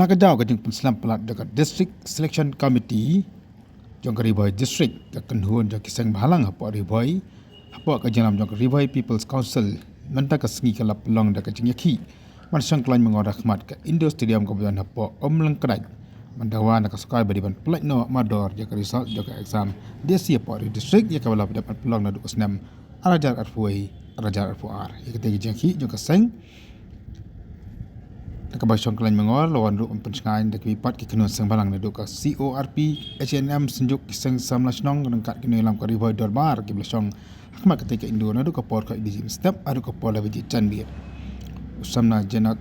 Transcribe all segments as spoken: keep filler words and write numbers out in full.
Na ka daw ka jingpynslem palat jong ka District Selection Committee jong ka Ri Bhoi District, ka kynhun jong ki seng bhalang hapoh Ri Bhoi, hapoh ka jinglam jong ka Ri Bhoi People's Council, mynta ka sngi ka la pynlong da ka jingïakhih ban shong khlaiñ mangor ha khmat ka Indoor Stadium kaba don hapoh Umlyngkdait. Mynta wan na ka sorkar ba dei ban pynlait noh mardor ïa ka result jong ka exam D S C hapoh Ri District, ïa kaba la dep ban pynlong naduh u snem ar hajar arphew wei, ar hajar arphew ar. Ïa katei ka jingïakhih jong ka seng, na kaba shong khlaiñ mangor la wan ruh ban pynshngaiñ da kiwei pat ki kynhun seng bhalang naduh ka C O R P, H A N M, Synjuk ki seng samla shnong, ryngkat ki nongïalam ka Ri Bhoi Dorbar kiba la shong ha khmat katei ka indoor naduh ka por khatwei baje mynstep haduh ka por lai baje janmiet. U samla Jenok,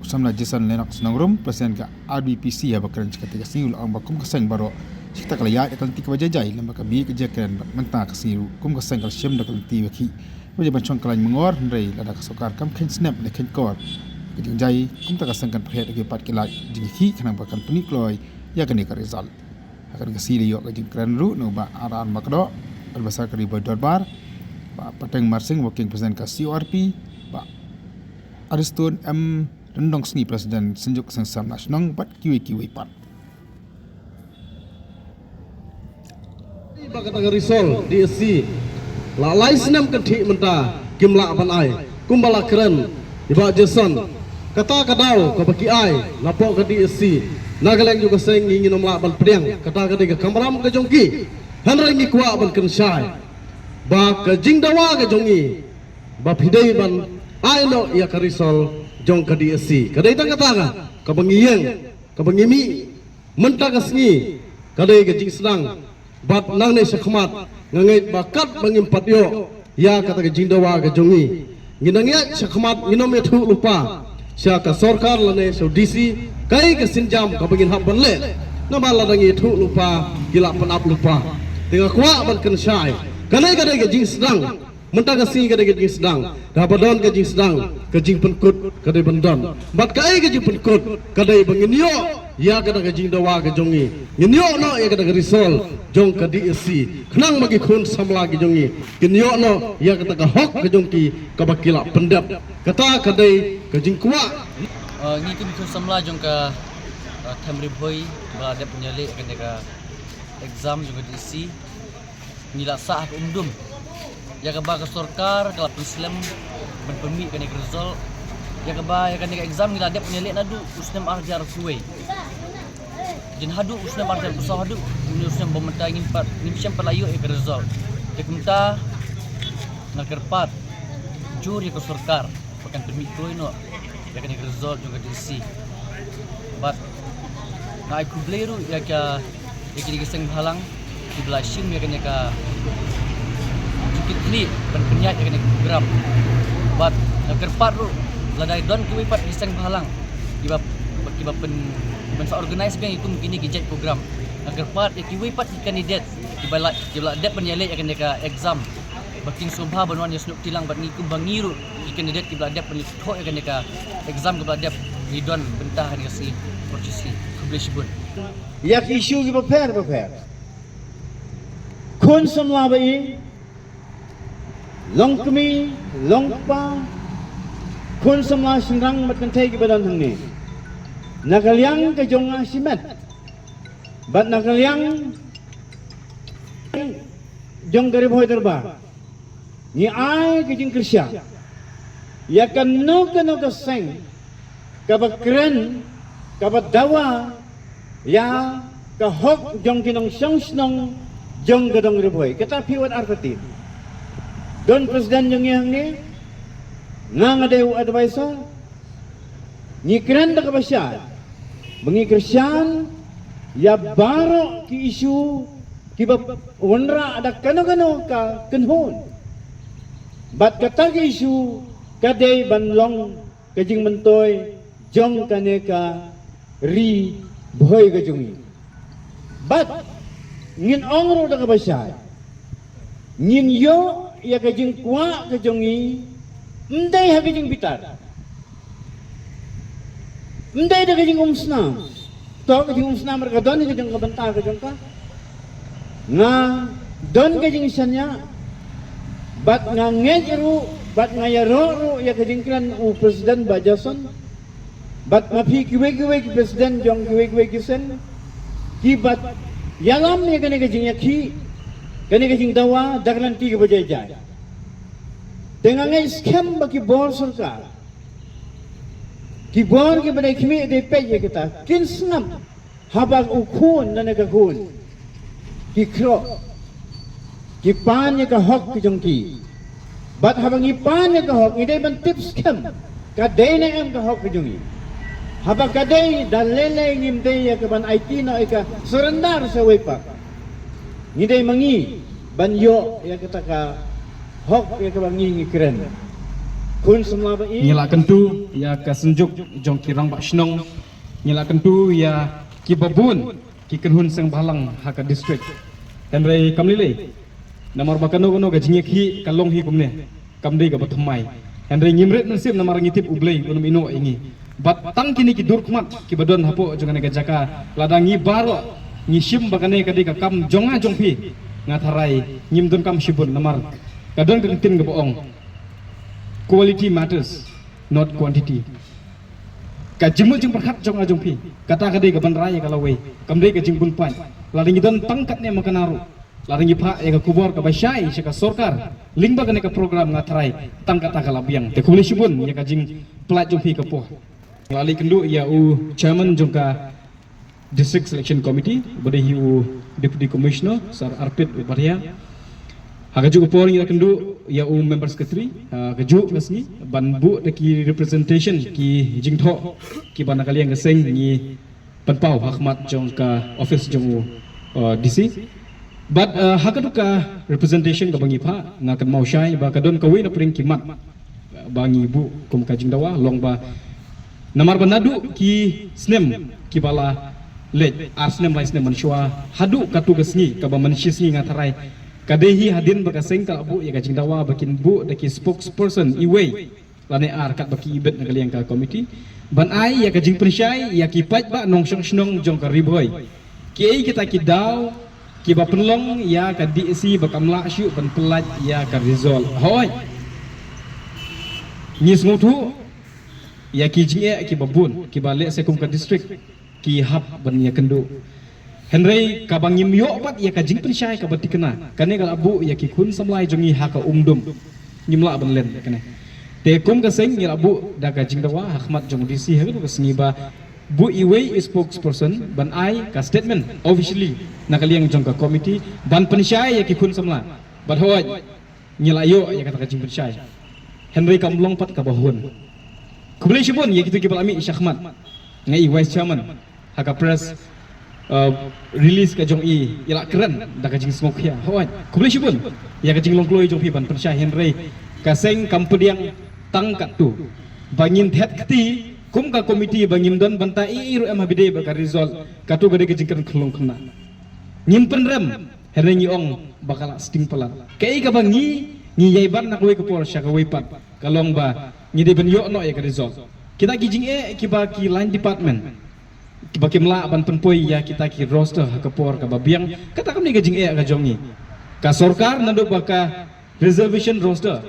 u samla Jason Lennox Nongrum, President ka R B P C, haba kren sha katei ka sngi u la ong ba kum ka seng baroh shi katta ka la ïaid da ka lynti kaba jai jai, lem bad ka mih ka jingkren bad mynta ka sngi ruh kum ka seng ka la shim da ka lynti ba khih ba jia ban shong khlaiñ mangor, hynrei lada ka sorkar kam kheiñ snep ne kheiñ kor ka jingjia, kumta ka seng kan pyrshah da kiwei pat ki lad jingïakhih khnang ba kan pynmih kloi ïa kane ka result. Ha kane ka sngi la ïoh ka jingkren ruh na u Bah R R Makdoh, Advisor ka Ri Bhoi Dorbar, Bah Pateng Marsing, Working President ka C O R P, Bah Ariston M Ryndongsngi, President Synjuk Seng Samla Shnong, bad kiwei kiwei pat. Ba kata ka result D S C la lai snem kynthih mynta kim lah ban ai, kumba la kren i Bah Jason. Kata ka daw kaba ki ai napoh ka D S C, na ka liang jong ka seng ngi ngin ym lah ban pdiang, kata ka dei ka kamram ka jong ki. Hynrei ngi kwah ban kynshai ba ka jingdawa ka jong ngi ba phi dei ban ai noh ïa ka result jong ka D S C. Ka dei tang kata ka, kaba ngi ïeng, kaba ngi mih mynta ka sngi, ka dei ka jingsdang. Bad nangne shakhmat nga ngeit ba katba ngim pat ïoh ïa kata ka jingdawa ka jong ngi, ngi nang ïaid shakhmat, ngin ym ïathuh lypa sha ka sorkar lane sha u D C kaei ka sienjam kaba ngin hap ban leh. Namar lada ngi ïathuh lypa, ki lah pynap lypa. Te nga kwah ban kynshai, kane ka dei ka jingsdang. Mynta ka sngi ka dei ka jingsdang, da haba don ka jingsdang, ka jingpynkut ka dei ban don. Bad kaei ka jingpynkut? Ka dei ba ngin ïoh ïa kata ka jingdawa ka jong ngi, ngin ïoh noh ïa kata ka result jong ka D S C, khnang ba ki khun samla ki jong ngi kin ïoh noh ïa kata ka hok ka jong ki kaba ki lah pyndep. Kata ka dei ka jingkwah. Uh, ngi kum ki khun samla jong ka, uh, Them Ri Bhoi ba la dep ban ïaleh ïa kane ka exam jong ka D S C, ngi la sah ha ka umdum ïa kaba ka sorkar ka la pynslem ban pynmih kane ka result. Ïa kaba ïa kane ka exam ngi la dep ban ïaleh naduh u snem ar hajar arphew wei. Jin haduh u snem ar hajar arphew saw, haduh une u snem ba mynta ngim pat, ngim shym pat la ïoh ïa ka result. Te kumta nga kyrpad jur ïa ka sorkar ba kan pynmih kloi noh ïa kane ka result jong ka D S C. Bad nga ai khublei ruh ïa ka, ïa kine ki seng bhalang kiba la shim ïa kane ka jingkitkhlieh ban pynïaid ïa kane ka program. Bad nga kyrpad ruh lada don kiwei pat ki seng bhalang kiba, kiba pyn, ban sa organise biang ïa kum kine ki jait program, nga kyrpad ïa kiwei pat ki candidate kiba la, kiba la dep ban ïaleh ïa kane ka exam ba kin sngewbha ban wan ïasnoh kti lang bad ngi kumba ngi ruh ki candidate kiba la dep ban ïathuh ïa kane ka exam kaba la dep, ngi don bynta ha kane ka sngi por shi sngi. Khublei shibun. Ïa ki issue kiba pher bapher, khun samla ba ïeit, long kmie, long kpa, khun samla shynrang bad kynthei kiba don hangne, na ka liang ka jong nga shimet bad na ka liang jong ka Ri Bhoi Dorbar, ngi ai ka jingkyrshan ïa kano kano ka seng kaba kren, kaba dawa ïa ka hok jong ki nongshong shnong jong ka dong Ri Bhoi. Kata phi wat artatien. Don president jong ngi hangne, nga nga dei u advisor. Ngi kren da kaba shai ba ngi kyrshan ïa baroh ki issue kiba wanrah da kano kano ka kynhun. Bad kata ka issue ka dei ban long ka jingmyntoi jong kane ka Ri Bhoi ka jong ngi. Bad ngin ong ruh da kaba shai, ngin ïoh ïa ka jingkwah ka jong ngi ym dei ha ka jingbitar, ym dei da ka jingumsnam. To ka jingumsnam ruh ka don ha ka jong ka bynta ka jong ka. Nga don ka jingshaniah bad nga ngeit ruh bad nga ïaroh ruh ïa ka jingkren u president Bah Jason. Bad ma phi kiwei kiwei ki president jong kiwei kiwei ki seng, ki bad ïalam ïa kane ka jingïakhih, kane ka jingdawa da ka lynti kaba jai jai. Te nga ngeit skhem ba ki bor sorkar, ki bor kiba dei khmih dei peit ïa kita, kin sngap haba u khun ne ka khun ki khroh, ki pan ïa ka hok ki jong ki. Bad haba ngi pan ïa ka hok, ngi dei ban tip skhem ka dei ne em ka hok ki jong ngi. Haba ka dei, da lei lei ngim dei ïa ka ban aiti noh ïa ka, surrender sa wei pat. Ngi dei ma ngi ban ïoh ïa kata ka hok ïa kaba ngi ngi kren. Khun samla ba i, ngi la kyntu ïa ka synjuk jong ki rangbah shnong, ngi la kyntu ïa kiba bun ki kynhun seng bhalang ha ka district. Hynrei kam lei lei, namar ba kano kano ka jingïakhih ka long hi kumne, kam dei kaba thymmai. Hynrei ngim rit mynsiem namar ngi tip U Blei un ym ïehnoh ïa ngi. Bad tang kine ki dur khmat kiba don hapoh jong kane ka jaka, lada ngi baroh ngi shim ba kane ka dei ka kam jong nga jong phi, nga tharai ngim donkam shibun namar ka don ka ktien kaba ong, quality matters, not quantity. Ka jingmut jingpyrkhat jong nga jong phi, kata ka dei ka ban rai ïa ka lawei, kam dei ka jingbun paid. Lada ngi don tang katne ma kane ruh, lada ngi phah ïa ka khubor kaba shai sha ka sorkar lyngba kane ka program, nga tharai tang kata ka la biang. Te khublei shibun ïa ka jingpynlait jong phi ka por. Nga la leit kynduh ïa u chairman jong ka District Selection Committee, ba dei hi u Deputy Commissioner Sir Arpit Upadhyay. Ha kajuh ka por ngi la kynduh ïa u Member Secretary ha kajuh ka sngi ban buh da ki representation, ki jingthoh kiba na ka liang ka seng ngi pynpaw ha khmat jong ka office jong u, uh, D C. Bad, uh, ha katu ka representation kaba ngi phah, nga kynmaw shai ba ka don kawei na pdeng ki mat ba ngi buh kum ka jingdawa, long ba namar ba naduh ki snem kiba la leit, ar snem lai snem mynshuwa haduh katu ka sngi kaba mynshi sngi, nga tharai ka dei hi hadien ba ka seng ka la buh ïa ka jingdawa ba kin buh da ki spokesperson iwei lane ar katba ki ibit na ka liang ka committee, ban ai ïa ka jingpynshai ïa ki paidbah nongshong shnong jong ka Ri Bhoi. Kiei kita ki daw kiba pynlong ïa ka D C ba kam lah shuh ban pyllait ïa ka result? Hooid, ngi sngewthuh ïa ki jingeh kiba bun kiba lehse kum ka district ki hap ban ïakynduh. Hynrei kaba ngim ïoh pat ïa ka jingpynshai kaba thikna, kane ka la buh ïa ki khun samla jong ngi ha ka umdum. Ngim lah ban len ïa kane. Te kum ka seng ngi la buh da ka jingdawa ha khmat jong D C ha katu ka sngi ba buh iwei i spokesperson ban ai ka statement officially na ka liang jong ka committee ban pynshai ïa ki khun samla. Bad hooid, ngi la ïoh ïa kata ka jingpynshai. Hynrei kam long pat kaba hun. Khublei shibun ïa kito kiba la mih shakhmat. Nga i Vice Chairman ha ka press, uh, release ka jong i, i la kren da ka jingsngewkhia. Hooid, khublei shibun ïa ka jinglong kloi jong phi ban pynshai, hynrei ka seng kam pdiang tang katto. Ba ngin thied kti kum ka committee ba ngim don bynta ei ei ruh em ha ba dei ba ka result. Katu ka dei ka jingkren khyllung khynnah. Ngim pynrem, hynrei ngi ong ba ka la sting palat. Kaei kaba ngi, ngi ïai bat na kawei ka por sha kawei pat, ka long ba ngi dei ban ïoh noh ïa ka result. Kita ki jingeh kiba ki line department kiba kim lah ban pynpoi ïa kita ki roster ha ka por kaba biang, kata kam dei ka jingeh ka jong ngi. Ka sorkar naduh ba ka reservation roster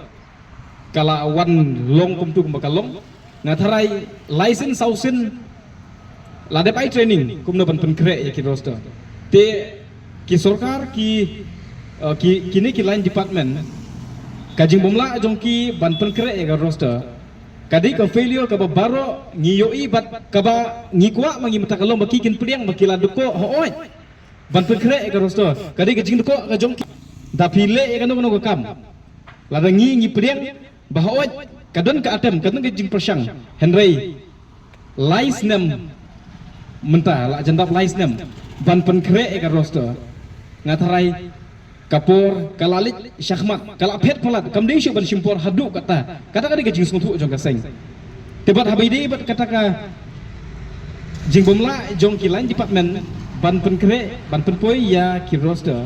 ka la wan long kumtu kumba ka long. Nga tharai lai sien saw sien la dep ai training kumno ban pynkhreh ïa ki roster. Te ki sorkar ki, uh, ki, kine ki line department, ka jingbymlah jong ki ban pynkhreh ïa ka roster ka dei ka failure kaba baroh ngi ïohi bad kaba ngi kwah ma ngi mynta ka long ba ki kin pdiang ba ki la dkoh, hooid, ban pynkhreh ïa ka roster. Ka dei ka jingdkoh ka jong ki. Da phi leh ïa kano kano ka kam, lada ngi ngi pdiang ba hooid ka don ka atem, ka don ka jingpyrshang, hynrei lai snem mynta, la jan dap lai snem ban pynkhreh ïa ka roster. Nga tharai ka por ka la leit shakhmat, ka la phet palat, kam dei shuh ban shim por haduh katta. Kata ka dei ka jingsngewthuh jong ka seng. Te bad haba ïadei bad kata ka jingbymlah jong ki line department ban pynkhreh, ban pynpoi ïa ki roster,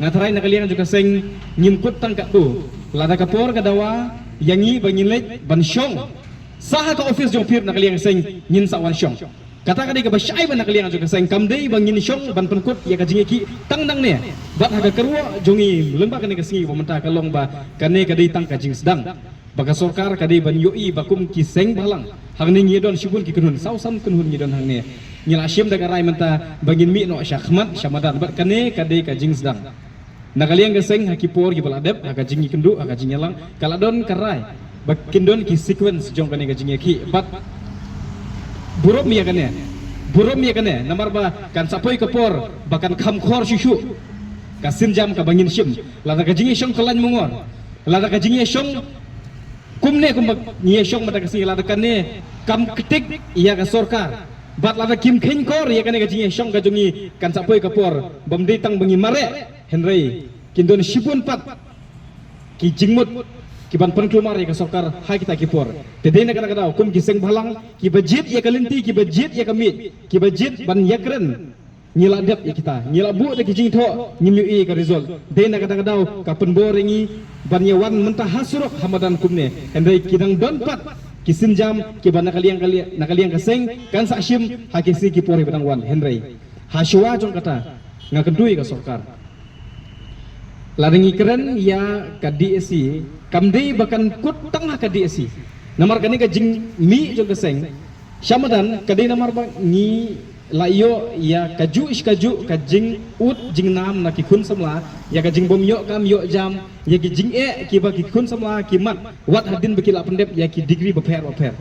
nga tharai na ka liang jong ka seng ngim kut tang katto. Lada ka por ka dawa ïa ngi ba ngin leit ban shong sa ha ka office jong phi, na ka liang seng ngin sa wan shong. Kata ka dei kaba shai ba na ka liang jong ka seng, kam dei ba ngin shong ban pynkut ïa ka jingïakhih tang nangne. Bad ha ka kyrwoh jong ngi lyngba kane ka sngi ba mynta ka long ba kane ka dei tang ka jingsdang ba ka sorkar ka dei ban ïohi ba kum ki seng bhalang Hangne ngi don shibun ki kynhun, saw san kynhun ngi don hangne. Ngi la shim da ka rai mynta ba ngin mih noh shakhmat, sha madan, bad kane ka dei ka jingsdang. Na ka liang ka seng ha ki por kiba la dep, ha ka jingïakynduh, ha ka jingïalang, ka la don ka rai ba kin don ki sequence jong kane ka jingïakhih. Bad burom ïa kane, burom ïa kane, namar ba kan sa poi ka por ba kan kham khor shuh shuh ka sienjam kaba ngin shim. Lada ka jingïashong ka lain mungor, lada ka jingïashong kumne kumba ngi ïashong mynta ka sngi, lada kane kam ktik ïa ka sorkar, bad lada kim kheiñkor ïa kane ka jingïashong ka jong ngi, kan sa poi ka por bym dei tang ba ngi mareh, hynrei kin don shibun pat ki jingmut kiban pynkulmar ïa ka sorkar ha kita ki por. Te dei na kata ka daw kum ki seng bhalang kiba jied ïa ka lynti, kiba jied ïa ka miej, kiba jied ban ïakren, ngi la dep ïa kita, ngi la buh da ki jingthoh, ngim ïohi ïa ka result. Dei na kata ka daw ka pynbor ïa ngi ban ïawan mynta ha surok ha madan kumne. Hynrei ki dang don pat ki sienjam kiba na ka liang ka liang, na ka liang ka seng kan sa shim ha ki sngi ki por ba dang wan. Hynrei ha shuwa jong kata, nga kyntu ïa ka sorkar, lada ngi kren ïa ka DSC, kam dei ba kan kut tang ha ka DSC. Namar kane ka jingmih jong ka seng sha madan ka dei namar ba ngi la ïoh ïa kajuh shi kajuh ka jingud jingnam na ki khun samla, ïa ka jingbym ïoh kam ïoh jam, ïa ki jingeh kiba ki khun samla ki mad wat hadien ba ki la pyndep ïa ki degree bapher bapher.